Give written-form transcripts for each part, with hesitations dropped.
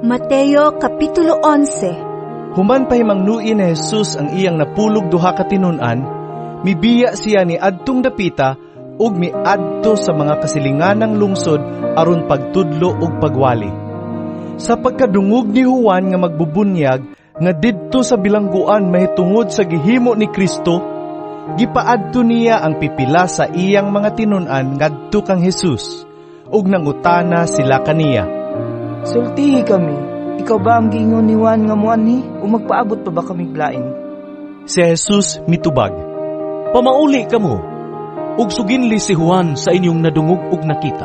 Mateo Kapitulo 11. Human pahimangnuin ni Jesus ang iyang 12 ka tinun-an, mibiya siya ni adtong dapita ug miadto sa mga kasilinganang lungsod aron pagtudlo ug pagwali. Sa pagkadungog ni Juan nga magbubunyag nga didto sa bilangguan mahitungod sa gihimo ni Kristo, gipaadto niya ang pipila sa iyang mga tinun-an ngadto kang Jesus ug nangutana sila kaniya. "Sultihi kami, ikaw ba ang giingon ni Juan nga muanhi o magpaabot pa ba kami lain?" Si Jesus mitubag, "Pamauli kamo, ug suginli si Juan sa inyong nadungog ug nakita.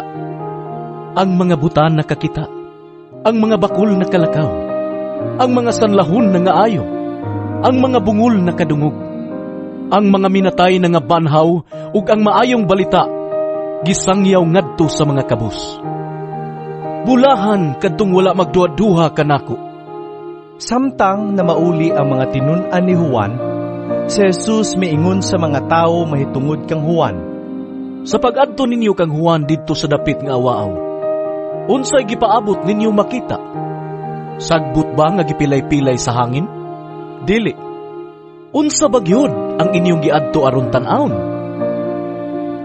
Ang mga buta nakakita, ang mga bakul nakalakaw, ang mga sanlahon nangaayo, ang mga bungol nakadungog, ang mga minatay nangabanhaw, ug ang maayong balita gisangyaw ngadto sa mga kabus. Bulahan kadtong wala magduha-duha kanako." Samtang namauli ang mga tinun-an ni Juan, si Jesus miingon sa mga tawo mahitungod kang Juan. "Sa pag-adto ninyo kang Juan didto sa dapit nga awaaw, unsay gipaabot ninyo makita? Sagbot ba nga gipilay-pilay sa hangin? Dili. Unsa ba gyud ang inyong giadto aron tan-awon?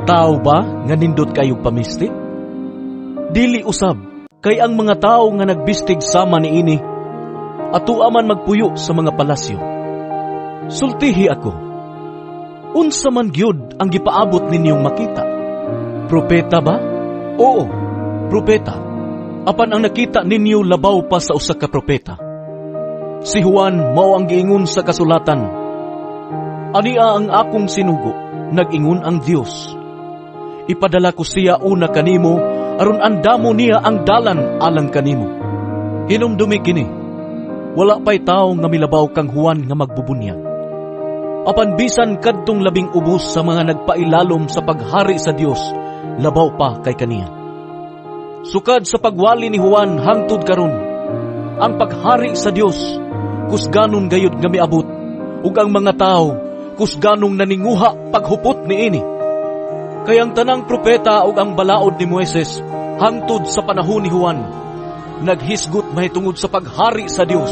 Tao ba nga nindot kayog pamistik? Dili usab, kay ang mga tawo nga nagbistig sama niini atua man magpuyo sa mga palasyo. Sultihi ako, unsa man gyud ang gipaabot ninyong makita? Propeta ba? Oo, propeta. Apan ang nakita ninyo labaw pa sa usa ka propeta. Si Juan mao ang giingon sa kasulatan, 'Ania ang akong sinugo, nag-ingon ang Dios. Ipadala ko siya una kanimo aron andamo niya ang dalan alang kanimo.' Hinumdumi kini, wala pa'y tawo nga milabaw kang Juan nga magbubunyag. Apan bisan kadtong labing ubos sa mga nagpailalom sa paghari sa Dios, labaw pa kay kaniya. Sukad sa pagwali ni Juan hangtod karon, ang paghari sa Dios kusganon gayud nga miabot, ug ang mga tawo kusganong naninguha paghupot niini. Kay ang tanang propeta ug ang balaod ni Moises hangtod sa panahon ni Juan naghisgot mahitungod sa paghari sa Dios.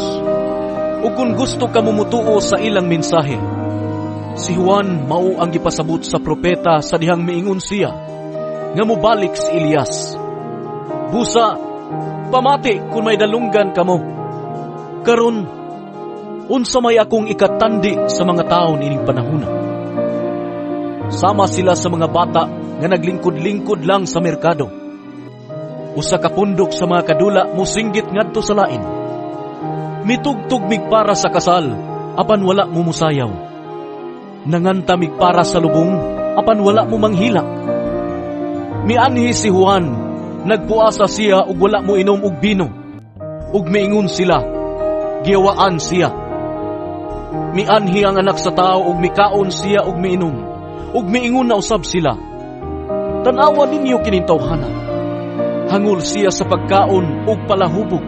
Ug kung gusto kamo mutuo sa ilang mensahe, si Juan mao ang gipasabot sa propeta sa dihang miingon siya nga mobalik si Elias. Busa, pamati kung may dalunggan kamo. Karon, unsa may akong ikatandi sa mga tawo niining panahona? Sama sila sa mga bata nga naglingkod-lingkod lang sa merkado. Usa ka pundok sa mga kadula musinggit ngadto sa lain, 'Mitugtog mig para sa kasal, apan wala mo musayaw. Nanganta mig para sa lubong, apan wala mo manghilak.' Mianhi si Juan, nagpuasa siya ug wala mo inom og bino. Ug miingon sila, 'Gihawaan siya.' Mianhi ang Anak sa Tao ug mikaon siya ug miinom. Ug miingon na usab sila, 'Tan-awa ninyo kining tawhana. Hangol siya sa pagkaon ug palahubog.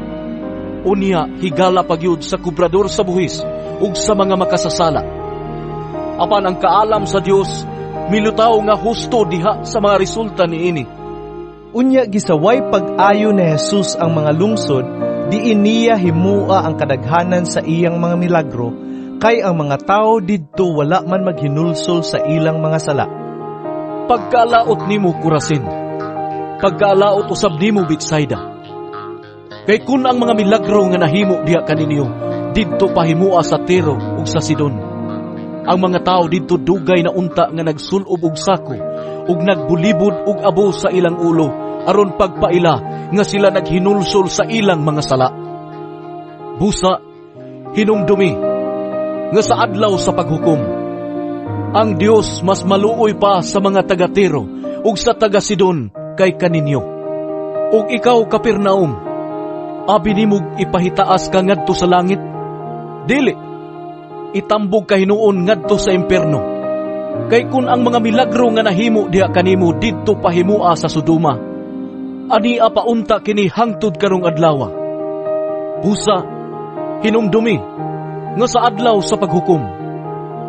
Unya higala pa gyud sa kubrador sa buhis ug sa mga makasasala.' Apan ang kaalam sa Dios milutaw nga husto diha sa mga resulta niini." Unya gisaway pag-ayo ni Jesus ang mga lungsod diin niya himua ang kadaghanan sa iyang mga milagro, kay ang mga tawo didto wala man maghinulsol sa ilang mga sala. Pagkaalaot nimo, Corazin! Pagkaalaot usab nimo, Betsaida! Kay kun ang mga milagro nga nahimo diha kaninyo didto pahimua sa Tiro ug sa Sidon, ang mga tawo didto dugay na unta nga nagsulob og sako ug nagbulibod og abo sa ilang ulo aron pagpaila nga sila naghinulsol sa ilang mga sala. Busa, hinumdumi nga sa adlaw sa paghukom, ang Dios mas maluoy pa sa mga taga-Tiro ug sa taga-Sidon kay kaninyo. Ug ikaw, Capernaum, abi nimog ipahitaas ka ngadto sa langit? Dili. Itambog ka hinuon ngadto sa impierno. Kay kun ang mga milagro nga nahimo diha kanimo didto pahimua sa Sodoma, ania pa unta kini hangtod karong adlaw. Busa, hinumdumi nga sa adlaw sa paghukom,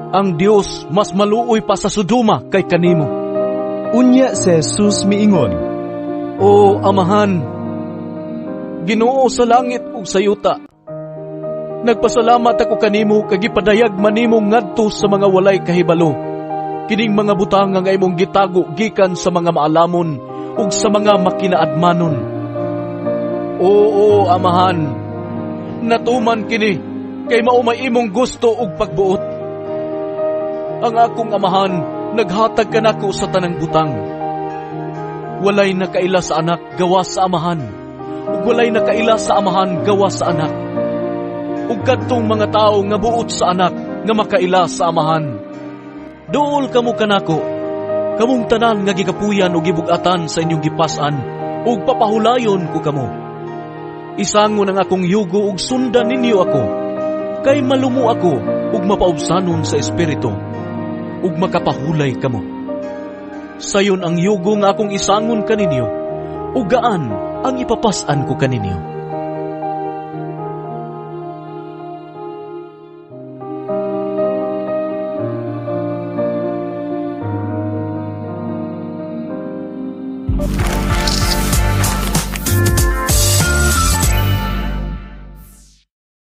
ang Dios mas maluoy pa sa Sodoma kay kanimo. Unya si Jesus miingon, "O Amahan, Ginoo sa langit ug sa yuta, nagpasalamat ako kanimo kay gipadayag man nimo ngadto sa mga walay kahibalo kining mga butang nga imong gitago gikan sa mga maalamon ug sa mga makinaadmanon. Oo, Amahan, natuman kini kay mao may imong gusto ug pagbuot. Ang akong Amahan naghatag kanako sa tanang butang. Walay nakaila sa Anak gawas sa Amahan, ug walay nakaila sa Amahan gawas sa Anak, ug kadtong mga tawo nga buot sa Anak nga makaila sa Amahan. Duol kamo kanako, kamong tanan nga gikapuyan ug gibug-atan sa inyong gipas-an, ug papahulayon ko kamo. Isangon ang akong yugo ug sundan ninyo ako, kay malumo ako ug mapaubsanon sa espiritu, ug makapahulay kamo. Sayon ang yugo nga akong isangon kaninyo, ug gaan ang ipapas-an ko kaninyo.